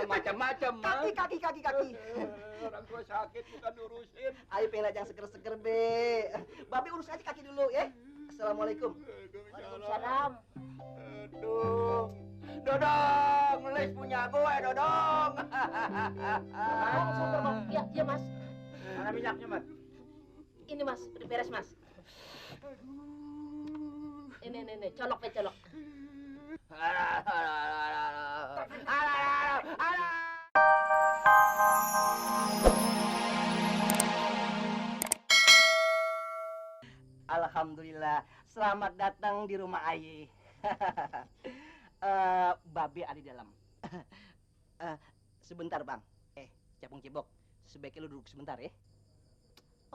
Jangan macam-macam, Mas. Kaki. Orang tua sakit bukan urusin. Ayo pengen yang seger-seger, Be. Babe urus aja kaki dulu, ya. Assalamualaikum. Waalaikumsalam. Dodong, les punya gue, Dodong. Mas, sabar, Mas. Ya, Mas. Mana minyaknya, Mas? Ini, Mas. Udah beres, Mas. Ini. Colok. Alhamdulillah, selamat datang di rumah Aye. Babe ada di dalam. Sebentar, Bang. Capung cebok, sebaiknya lu duduk sebentar ya.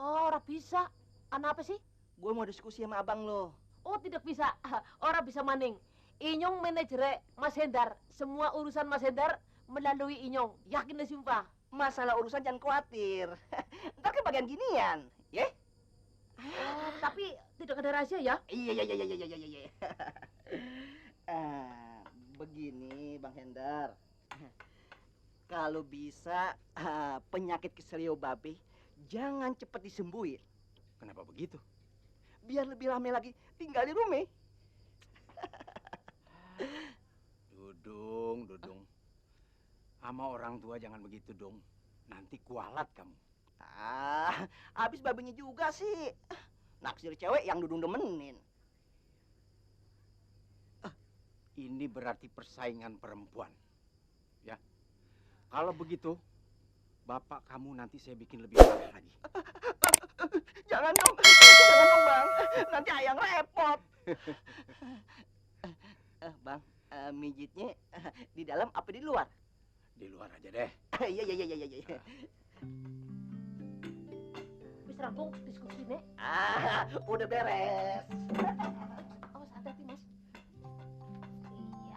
Oh, ora bisa. Apa sih? Gue mau diskusi sama abang lo. Oh, tidak bisa. Ora bisa maning. Inyong manajer Mas Hendar. Semua urusan Mas Hendar melalui Inyong. Yakin deh sumpah. Masalah urusan jangan khawatir. Ntar ke bagian ginian, ya? Oh, tapi tidak ada rahasia ya? Iya. Begini, Bang Hendar. Kalau bisa penyakit keselio babe jangan cepat disembuhin. Kenapa begitu? Biar lebih rame lagi tinggal di rumah. Dudung. Sama orang tua jangan begitu dong. Nanti kualat kamu. Habis babenya juga sih. Naksir cewek yang Dudung demenin. Ini berarti persaingan perempuan. Ya. Kalau begitu, bapak kamu nanti saya bikin lebih parah lagi. Jangan dong, Bang. Nanti ayang repot. Bang, mijitnya di dalam apa di luar? Di luar aja deh. Iya. Wis rampung diskusinya. Udah beres. Awas hati-hati, Mas. Iya.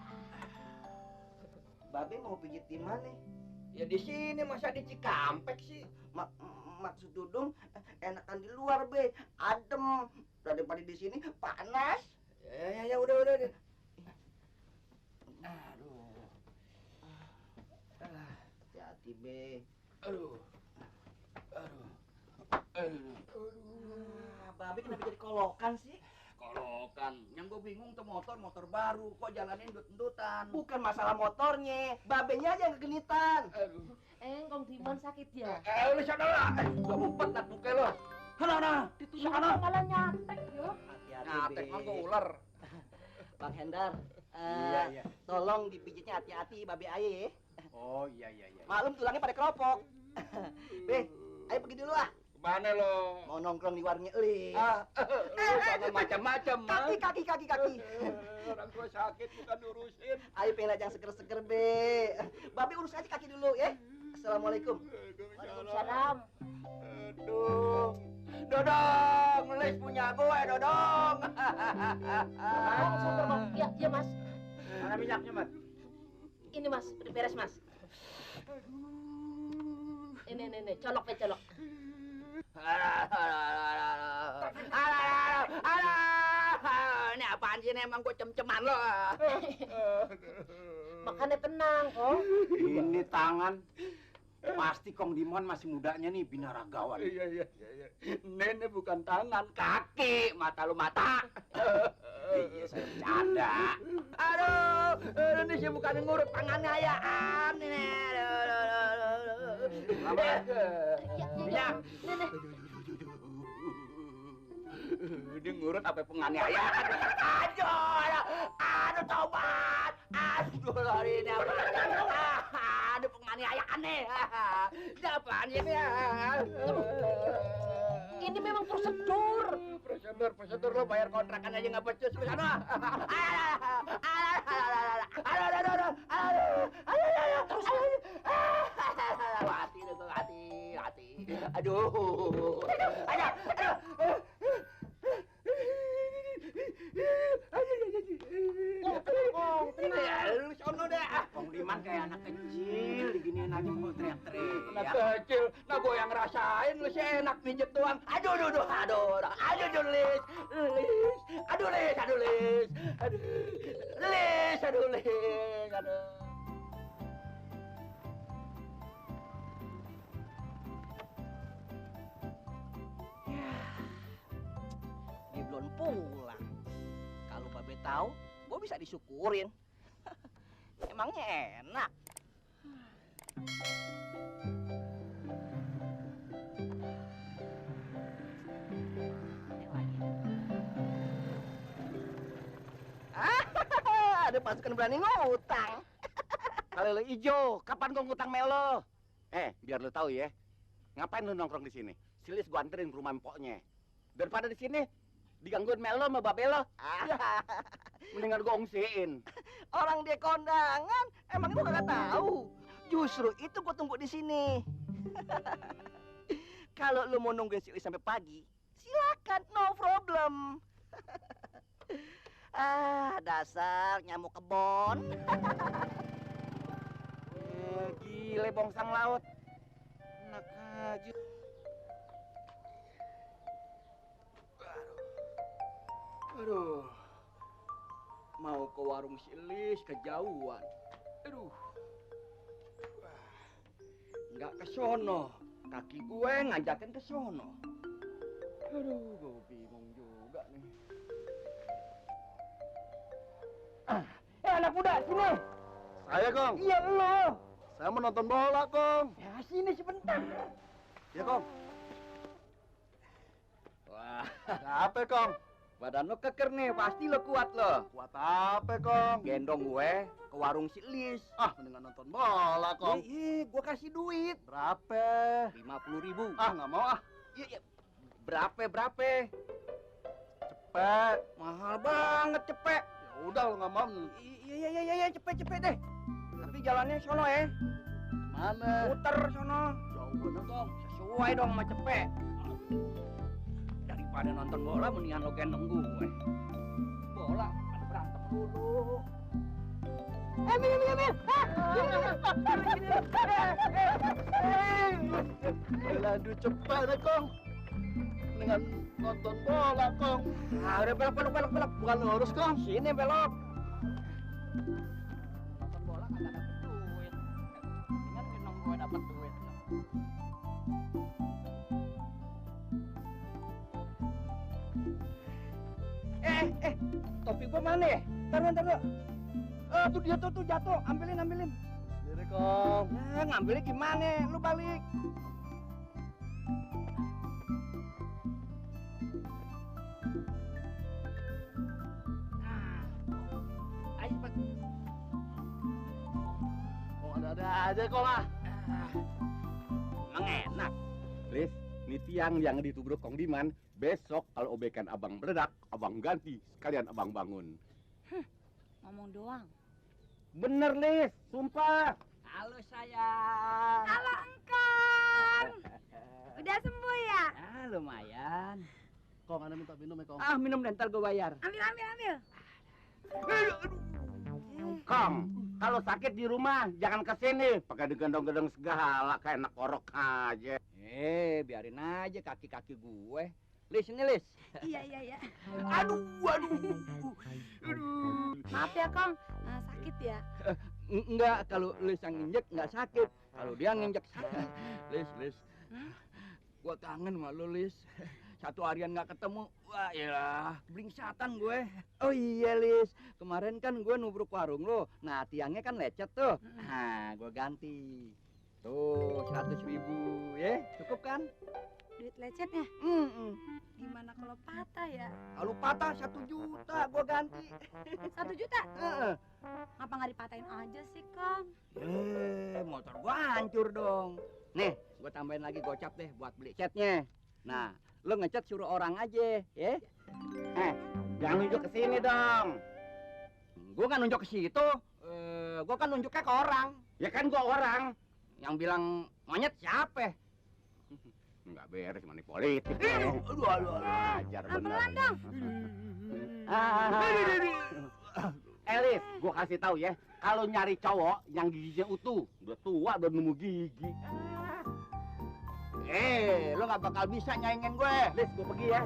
Babe mau pijit di mana? Ya di sini, masa di Cikampek sih? Maksud Dudung enakan di luar, Be. Adem. Daripada di sini panas. Ya udah. Aduh. Hati-hati, Be. Aduh. Babe kenapa jadi kolokan sih? Kolokan. Yang gue bingung tuh motor baru. Kok jalanin endut-endutan? Bukan masalah motornya, babenya aja yang kegenitan. Aduh. Kong Diman sakit ya? Lu sana lah. Gua mumpet nak muka lu. Sana. Itu sana. Malah nyatek yo. Hati-hati, Nyatek Be. mah gua ular. Bang Hendar, Iya. tolong dipijitnya hati-hati babe aye. Oh iya. Maklum tulangnya pada keropok. Be, ayo pergi dulu ah. Kemana lo? Mau nongkrong di warungnya Eli. Lu jangan macam-macam, Mas. Kaki. Orang tua sakit bukan urusin. Ayo pengen yang seger-seger, Be. Babe urus aja kaki dulu ya. Assalamualaikum. Waalaikumsalam. Dodong, les punya gue, Dodong. Mas, sabar, Mas. Ya, Mas. Mana minyaknya, Mas? Ini, Mas. Udah beres, Mas. Ini. Colok. Ini apaan sih ini emang gue cem-ceman lo. Makanya tenang, kok. Ini tangan pasti Kong Dimon masih mudanya nih binaragawan. Iya. Nenek bukan tangan, kaki, mata lu mata. Iya, saya bercanda. Aduh, ini sih bukan ngurut tangannya ayaan ini. Ya. Nenek. Dia ngurut apa penganiayaan. Aduh, tobat. Aduh, hari ini apa? Aduh, penganiayaan nih. Ini apaan ini ya? Ini memang prosedur. Prosedur lo bayar kontrakan aja nggak becus di sana. Hati. Aduh. Lu sono deh. Kong Diman kayak anak kecil, diginiin aja kok teriak-teriak. Anak kecil, nah gue yang ngerasain lu sih enak pijet doang. Aduh, Lis. pulang. Kalau Babe tahu, gue bisa disyukurin. Emangnya enak. Ada pasukan berani ngutang. Kalau lo ijo, kapan gua ngutang melo? Biar lo tahu ya. Ngapain lo nongkrong di sini? Silis gua anterin ke rumah empoknya. Daripada di sini digangguin melo sama babe lo. Mendingan gua ungsiin. Orang dia kondangan, emang gua kagak tahu. Justru itu gua tunggu di sini. Kalau lu mau nungguin si Uis sampai pagi, silakan, no problem. Dasar nyamuk kebon. Gile bongsang laut. Enak aja. Aduh. Mau ke warung si Lis kejauhan. Aduh. Nggak ke sono. Kaki gue ngajakin ke sono. Aduh, gue bingung juga nih. Anak muda, sini. Saya, Kong. Iya, lo. Saya mau nonton bola, Kong. Ya, sini sebentar. Ya, Kong. Wah, Apa, Kong? badan lo keker nih, pasti lo kuat lo. Buat apa, Kong? Gendong gue ke warung si Lis. Mendingan nonton bola, Kong. Gue kasih duit. Berapa? 50.000. Nggak mau, Iya. Berapa? Cepet. Mahal banget, cepet. Ya udah, lo nggak mau. Iya, cepet deh. Tapi jalannya sono ya. Mana? Puter sono. Jauh banget, Kong. Sesuai dong sama cepet. Daripada nonton bola, mendingan lo gendong gue. Bola, ada berantem dulu. Emil. Aduh, cepet deh, Kong. Mendingan nonton bola, Kong. Udah belok. Bukan lurus, Kong. Sini belok. Nonton bola kagak dapet duit. Mendingan gendong gue dapet duit. Topi gue mana ya? Ntar. Tuh dia tuh jatuh. Ambilin. Sendiri, Kong. Ya, ngambilnya gimana? Lu balik. Ayo cepet. Oh, ada aja, Kong, Emang enak. Lis, ini tiang yang ditubruk Kong Diman. Besok kalau obekan abang meledak, abang ganti. Sekalian abang bangun. Ngomong doang. Bener, Lis. Sumpah. Halo sayang. Halo Engkong. Udah sembuh ya? Lumayan. Kong, Anda minta minum ya, Kong? Minum dan ntar gue bayar. Ambil. Kong, kalau sakit di rumah, jangan ke sini. Pakai digendong-gendong segala, kayak anak orok aja. Biarin aja kaki-kaki gue. Lis, ini Lis. Iya. Aduh. Maaf ya Kong, sakit ya? Enggak, kalau Lis yang nginjek nggak sakit. Kalau dia nginjek sakit. Lis. Gue kangen sama lu, Lis. Satu harian nggak ketemu. Wah, ya, blingsatan gue. Oh iya, Lis. Kemarin kan gue nubruk warung lo. Nah, tiangnya kan lecet tuh. Nah, gue ganti. Tuh, 100.000, ya. Cukup kan? Duit lecetnya? Gimana kalau patah ya? Kalau patah 1 juta, gue ganti. 1 juta? Ngapa nggak dipatahin aja sih Kong? Motor gue hancur dong. Nih, gue tambahin lagi gocap deh buat beli catnya. Nah, lo ngecat suruh orang aja, ya? Jangan nunjuk ke sini dong. Gue kan nunjuk ke situ. Gue kan nunjuknya ke orang. Ya kan gua orang. Yang bilang monyet siapa? Nggak beres, mani politik. Aduh. Ajar Pelan-pelan bener. dong. Elis, gua kasih tahu ya. Kalau nyari cowok yang giginya utuh, udah tua, udah nemu gigi. Lo nggak bakal bisa nyaingin gue. Lis, gua pergi ya.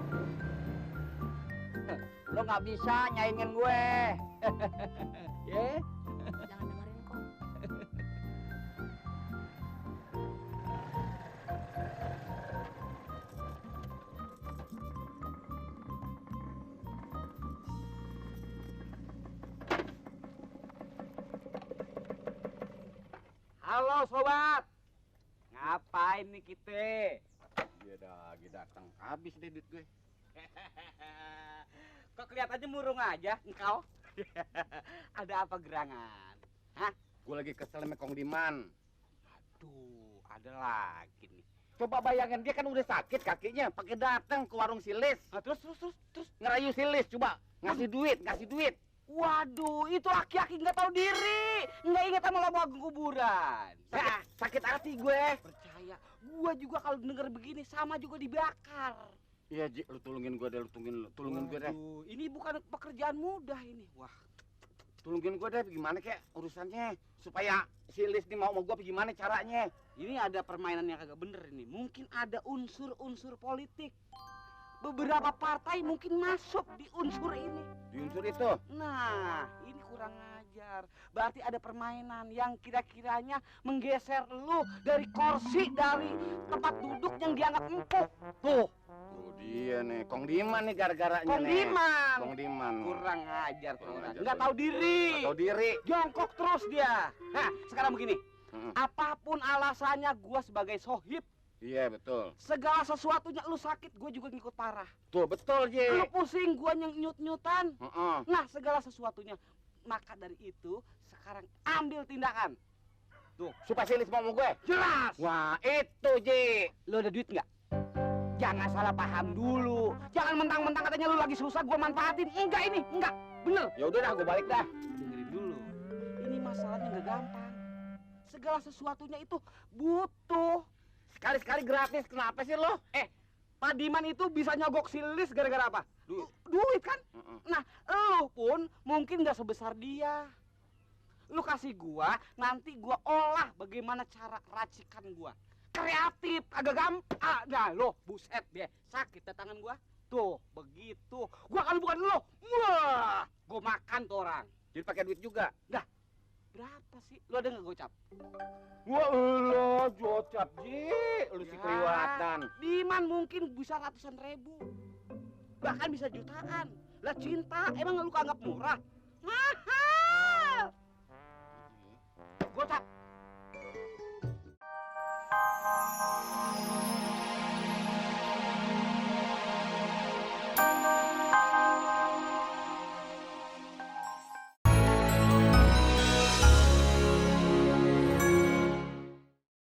Lo nggak bisa nyaingin gue. Ya? Jangan dengerin Kong. Halo sobat, ngapain nih kita? Dia lagi datang. Habis deh duit gue. Kok kelihatannya murung aja engkau? Ada apa gerangan? Hah? Gue lagi kesel sama Kong Diman. Aduh, ada lagi nih. Coba bayangin, dia kan udah sakit kakinya, pakai datang ke warung si Lis. Nah, terus Ngerayu si Lis, coba ngasih duit. Waduh, itu aki-aki nggak tahu diri, nggak ingat sama lubang kuburan. Sakit hati gue. Percaya, gua juga kalau denger begini sama juga dibakar. Iya, Ji, lu tolongin gue deh, tolongin gue deh. Waduh, ini bukan pekerjaan mudah ini. Wah, Tolongin gue deh, gimana kek urusannya supaya si Lis nih mau gue gimana caranya? ini ada permainan yang agak bener ini. Mungkin ada unsur-unsur politik. Beberapa partai mungkin masuk di unsur ini. Di unsur itu. Nah, ini kurang ajar. Berarti ada permainan yang kira-kiranya menggeser lu dari kursi, dari tempat duduk yang dianggap empuk. Tuh, Dia nih, Kong Diman nih gara-garanya Kong nih. Diman. Kong Diman. Kurang ajar tuh Kurang orang. ajar Nggak tuh. tahu diri. Nggak tahu diri. Jongkok terus dia. Nah, sekarang begini. Mm-mm. Apapun alasannya gua sebagai sohib, Iya, betul. segala sesuatunya lu sakit, gua juga ngikut parah. Tuh, betul, Ji. Lu pusing, gua nyut-nyutan. Heeh. Nah, segala sesuatunya. Maka dari itu, sekarang ambil tindakan. Supaya si Lis mau sama gue. Jelas. Wah, itu, Ji. Lu ada duit nggak? Jangan salah paham dulu. Jangan mentang-mentang katanya lu lagi susah, gua manfaatin. Enggak. Bener. Ya udah dah, gue balik dah. Dengerin dulu. Ini masalahnya nggak gampang. Segala sesuatunya itu butuh. Sekali-sekali gratis, kenapa sih lo? Pak Diman itu bisa nyogok si Lis gara-gara apa? Duit. Duit kan? Heeh. Nah, lu pun mungkin nggak sebesar dia. Lu kasih gua, nanti gua olah bagaimana cara racikan gua. Kreatif, agak gampang. Nah, lo, buset deh, sakit deh tangan gua. Tuh, begitu. Gua kalau bukan lo, wah, gua makan tuh orang. Jadi pakai duit juga. Berapa sih? Lu ada nggak gocap? Wah, lo jocap, Ji. Lu si Ya. keliwatan. Diman mungkin bisa ratusan ribu. Bahkan bisa jutaan. Lah cinta, emang lu anggap murah? Mahal.